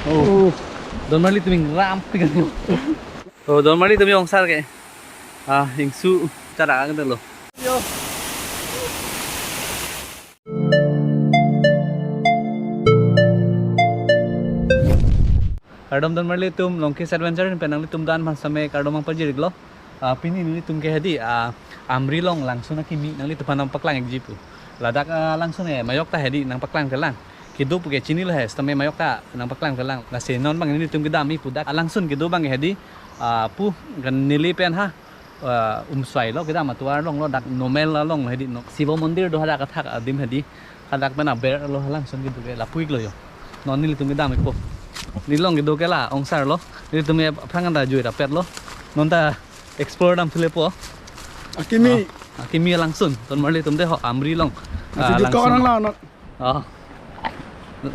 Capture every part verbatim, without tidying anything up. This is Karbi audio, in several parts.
Oh, don marli tum ingrampik. Oh, don marli tum yo ongsar ke. Ah, ingsu chara ang lo. Yo. Kardom don marli tum, Longkis Adventure pen nanglitum dan masame kardom nangpajir-iklo. Ah, pini nanglitum ke hedi, ah, Amri along langsun akimi nanglitum aphan nangpaklang-ikji pu. Ladak, ah, langsun he, majok ta hedi nangpaklang thelang. Kedo pu ke chinilo he, sitame majok ta nangpaklang thelang. Lasi non abang nelitum kedam-ik pu dak, ah, langsun kedo abang hedi, ah, pu kan neli pen ha, ah, Umswai lo kedam, atovar along lo, dak Nomel along lo hedi, no, Shiva Mandir do hadak athak adim hedi. Hadak pen aber lo, langsun kedo ke lapu-iklo yo. Non nelitum kedam-ikpo. Neli along kedo ke la ongsar lo. Nelitum aphrang anta jui rapet lo. Non ta explore damthulepo. Akimi. Ah, akimi langsun. Don marli tum de ho Amri along. Lasi ah, jutkok langsun nanglang non. Oh.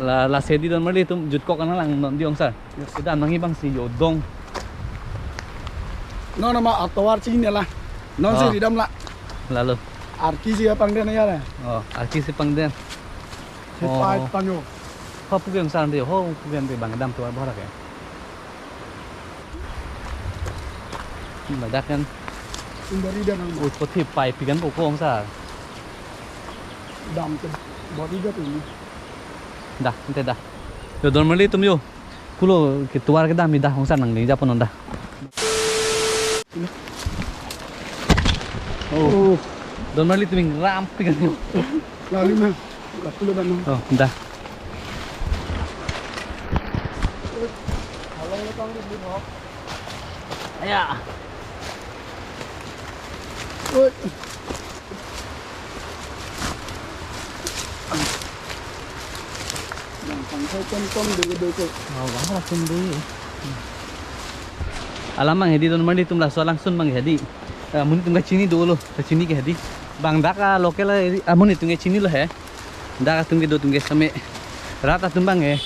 La, lasi hedi don marli tum jutkok nanglang non di ongsar. Yes. Kedam nangji abang si yo dong. Non nama atovar chinine la. Non si Oh. Ridam la. Lalo. Arki si apang den ya la. Oh, arki si pangden. Si Oh. Pai tanyo. Ho pu ke ongsar de, ho pu ke de abang kedam atovar bor ke. Ladak kan. Sundari dan ang. Oh, kothi pai pigan po ko ongsar. Dam ke body ga tu ni. Dah, ante dah. Yo don marli tum yo. Pulo ke atovar kedam-ik dah ongsar nangning japo non dah. Oh. Oh. Don marli tum ingrampik. Lalu mah. Lapu lo ban. Oh, dah. Aya. Oi. Yang pangkai tom tom dulu dulu ko. Oh, bang langsung dulu. Alam abang hedi don marli tum, laso langsun abang hedi. Eh, amonit atum kachini dolo, kachini ke hedi. Bang dak a local area, amonit atum kachinilo he. Dak atum kedo atum ke same. Rat atum abang he.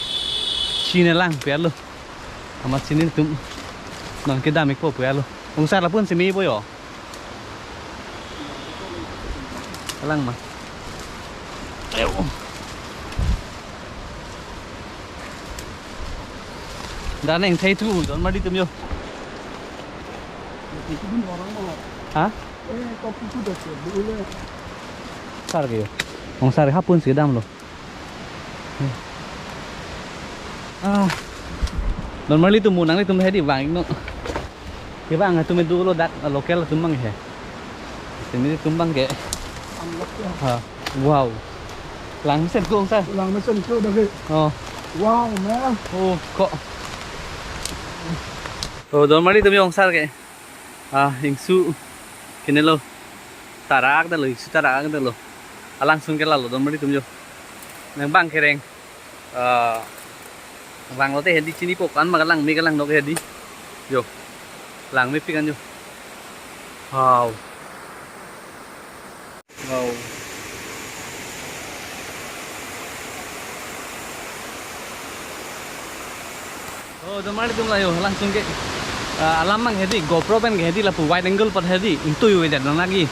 Chinilang pu lo. Amat chini atum. Non kedam-ikpo pu lo. Ongsar lapu-an si mepo yo. Alang ma. Ayo. Dah neng thai tu, don marli tum yo. Itu pun orang mau. Ha? Eh, kopi sudah siap dulu ya. Sar ke yo. Ongsar ha pu-an si kedam lo. Ah. Don marli tum, mo nanglitum hedi vang-iknon. Kevang atum dolo dak local atum abang he. Sini atum abang ke. Unlock ya. Ha. Wow. Langmesen ko ongsar. Langmesen ko dah ke. Oh. Wow, man. Oh, kok. Oh, don marli tum yo ongsar ke. Ah, ingsu. Kenelo. Tarak dalo, ingsu tarak dalo. Alangsun ke lalo don marli tum yo. Nang bang kereng. Ah, langlote hedi chinipo, ko-an ma kelang, me kelang nok hedi. Yo. Langmepik an yo. Wow. Wow. Oh, don marli tum la yo, langsun ke. Ah, alam abang hedi, GoPro pen ke hedi lapu wide angle pot hedi, ingtui ave det nang lagi.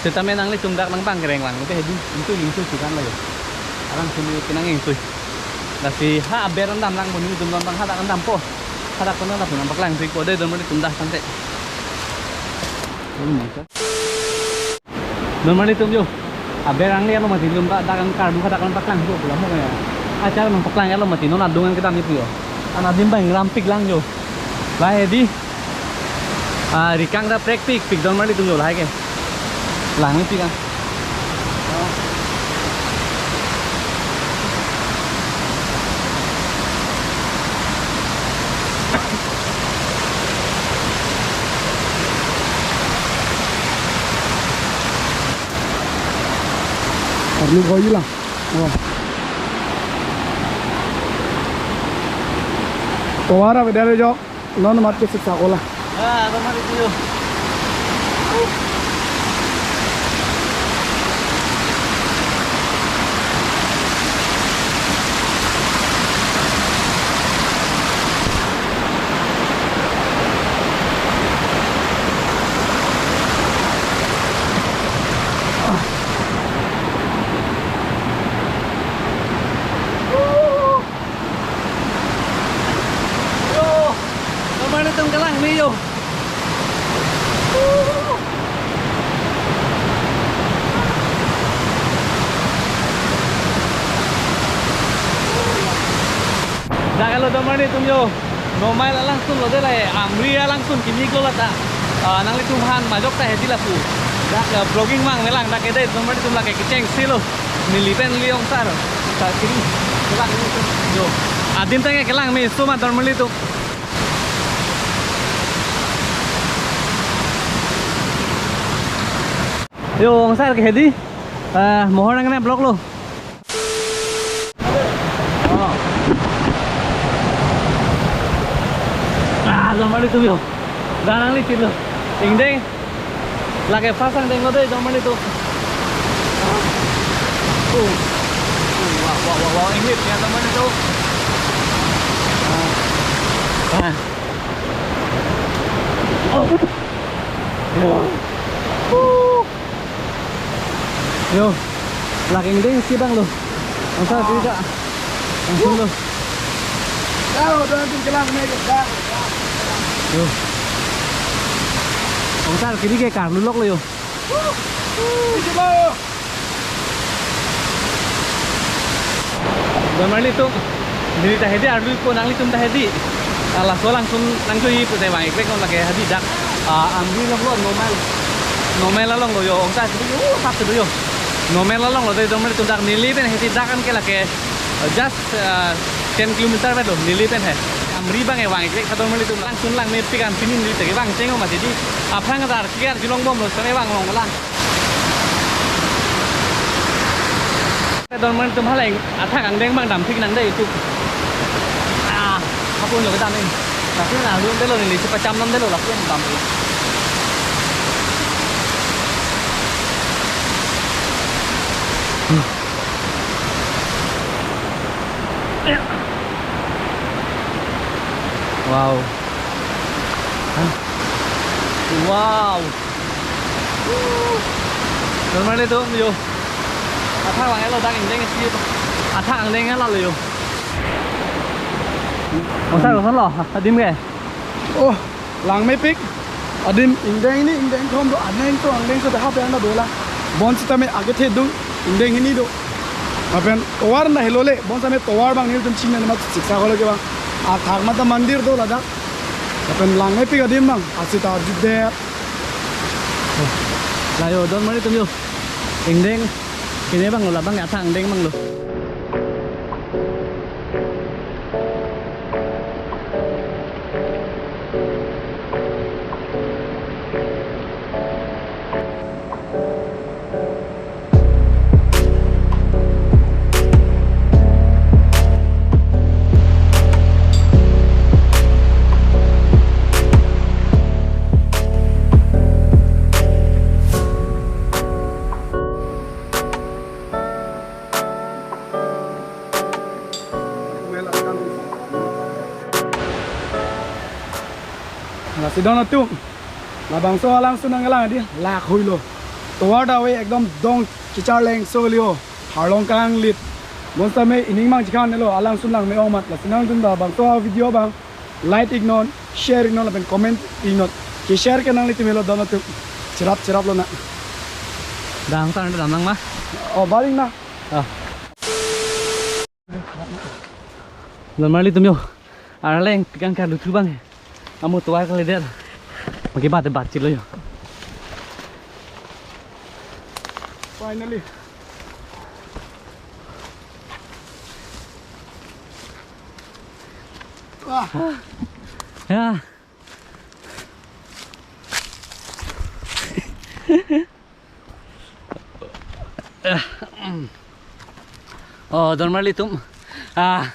Sitame nanglitum dak nang bang kereng lang, ke hedi, ingtui ingtui si kan la yo. Alangsun ke nang ingtui. Lasi ha aber an damlang pon, nelitum don abang hadak an dampo. Hadak pon lapu nangpaklang-ikpo de don marli tum dah tangte. Hmm, Don marli tum yo. Aber angli alo mati, nelitum dak an kardu hadak an paklang pu pulo mo ya. Achar nangpaklang alo mati, non adung an kedam-ik pu yo. An adim abang ingrampik lang yo. Lahai hedi. Ah, rikang dak prekpikpik don marli tum yo lahai ke. Langmepik an. Arlu koi lang. Oh. Tovar avedetlo jo. Non amat ke siksa kola. Ah, don marli tum yo. Dak helo donmarli atum yo. Nomel alangsun lo de la, Amri alangsun kimi klo lata. Ah, nanglitum aphan majok ta hedi lapu. Dak, ah, vlogging vangve lang dak ke de donmarli atum, lake kechengsi lo. Neli pen neli ongsar. Ta kiri. Kelang ni atum. Yo. Adim tangke kelang me suma donmarli atum. Yo, ongsar ke hedi. Ah, mohor nang kena vlog lo. Oh. Ah, donmarli atum yo. Dak nanglitum lo. Ingdeng. Lake pasang deng lo de donmarli atum. Ah. Oh. Oh, wow, wow, wow, wow. Ingdeng ya donmarli atum. Ah. Ah. Oh. Yo. Yo. Lake ingdeng si abang lo. Ongsar, ah, kita. Langsung lo. Dah, udah nanti kelang nih, dah. Yo. Ongsar, kiri ke karlu lok lo yo. Ini coba yo. Donmarli atum, neli ta hedi arlu-ikpo, nanglitum ta hedi. Ah, laso alangsun nangjoji pute vang-ikrek non lake hedi dak. Ah, Amri along lo, Nomel. Nomel along lo yo, ongsar si yo, sap si yo. Nomel along lo de donmarli atum, dak neli pen hedi dak an ke lake, ah, just, ah, ten kilometer pen lo, neli pen he. Amri abang ke vang-ikrek tha donmarli atum, alangsun langmepik an, pini neli ta kevang cheng-o mati di. Aphrang ta arki arjulong bom lo, sene vang long lang. Donmarli atum, hala athak angdeng abang damthik nang de itum. Ah, hapon lo kedam in. Tapi na room de lo, neli si pacham nam de lo, lapu dam lo. Wow. Hah? Wow. Donmarli atum yo. Athak vang-et lo, dak ingdeng si. Athak angdeng la lo yo. Ongsar, ongsar lo, adim ke? Oh, langmepik. Adim ingdeng hini, ingdeng kethom do, angdeng do, angdeng do, dah pen do la. Bonsitame akethe do, ingdeng hini do. Lapen tovar na helo le, bonsitame tovar abang nelitum chinine mat siksa kolo ke abang. Athak mata mandir do ladak. Lapen langmepik adim abang, asita judet. La yo, donmarli atum yo. Ingdeng, kene abang lo, labang athak angdeng abang lo. Lasi don atum, labangso alangsun nanglang di, lak hui lo. Tovar ta ave, ekdom dong chicharleng so liho, harlong kanglit. Bonsitame ining mang chikhan lo, alangsun langme-ong amat. Lasi nangtum ta bangso video abang like-iknon, share-iknon, lapen comment-iknon. Ke share ke nanglitum helo don atum. Cherap cherap lonang. Dam tan dam nang ma? Oh, baring na. Ah. Donmarli atum yo. Arleng pikang karlu thu abang. Amo tovar kalidet. Maki bat bat chilo yo. Finally. Wah. Ya. Oh, donmarli atum. Ah,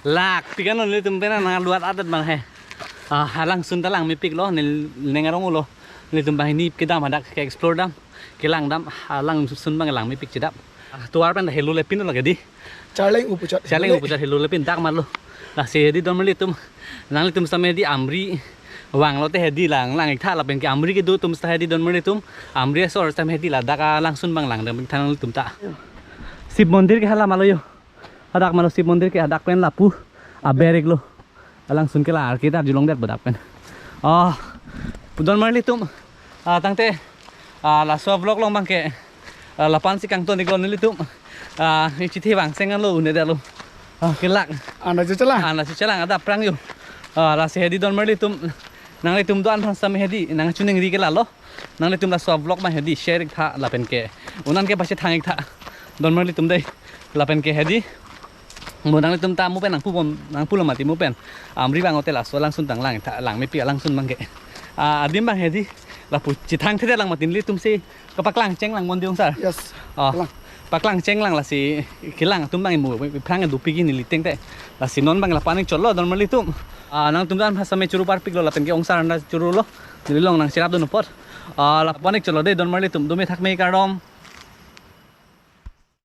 lak pikang lo nelitum pen nangluat adet abang he. Ah, alangsun ta langmepik lo, neli ning arong lo. Nelitum banghini kedam hadak ke-explore dam, kelang dam, alangsun abang langmepik chedap. Ah, tovar pen ta helo le pin lo lake di. Charleng upuchot. Charleng upuchot helo le pin dak marlo. Lasi hedi donmarli atum. Nanglitum sitame hedi Amri vang lote hedi lang lang-ik tha lapen ke Amri kedo atum sita hedi donmarli atum. Amri asor sitame hedi ladak alangsun abang langdam-ik tha nanglitum ta. Shiv Mandir ke hala marlo yo. Hadak marlo Shiv Mandir ke, hadak pen lapu aber-ik lo. Alangsun ke la arki ta arjulongdet hadak pen. Oh, pu donmarli atum. Ah, tangte, ah, laso vlog along abang ke, ah, la-an si kangton-ik lo nelitum. Ah, ichithi vang seng lo, un-edet lo. Ah, kelak. Anda chuchelang. Anda chuchelang, adap prang yo. Ah, lasi hedi don marli atum. Nanglitum do-an aphan same hedi, nangchiningri ke lalo. Nanglitum laso vlog abang hedi share ik tha lapen ke. Unan ke pasi thang ik tha. Don marli atum dei. Lapen ke hedi. Mo nanglitum ta mo pen nangpu bom, nangpu lo mati mo pen. Amri bang hotel aso langsun tang lang tha, lang mepi alangsun abang ke. Ah, adim abang hedi. Lapu chithang thede lang mati nelitum si. Kapaklang cheng lang mon diong sar. Yes. Ah. Lang. Paklang cheng lang lasi kelang atum abang imu. Phrang dopik neli teng te. Lasi non abang lapu-an ik cholo don marli atum. Ah, nangtum do-an aphan same churu parpik lo lapen ke ongsar anda churu lo. Neli long nangcherap dun apot. Ah, lapu-an ik cholo dei don marli atum. Dome thakme kardom.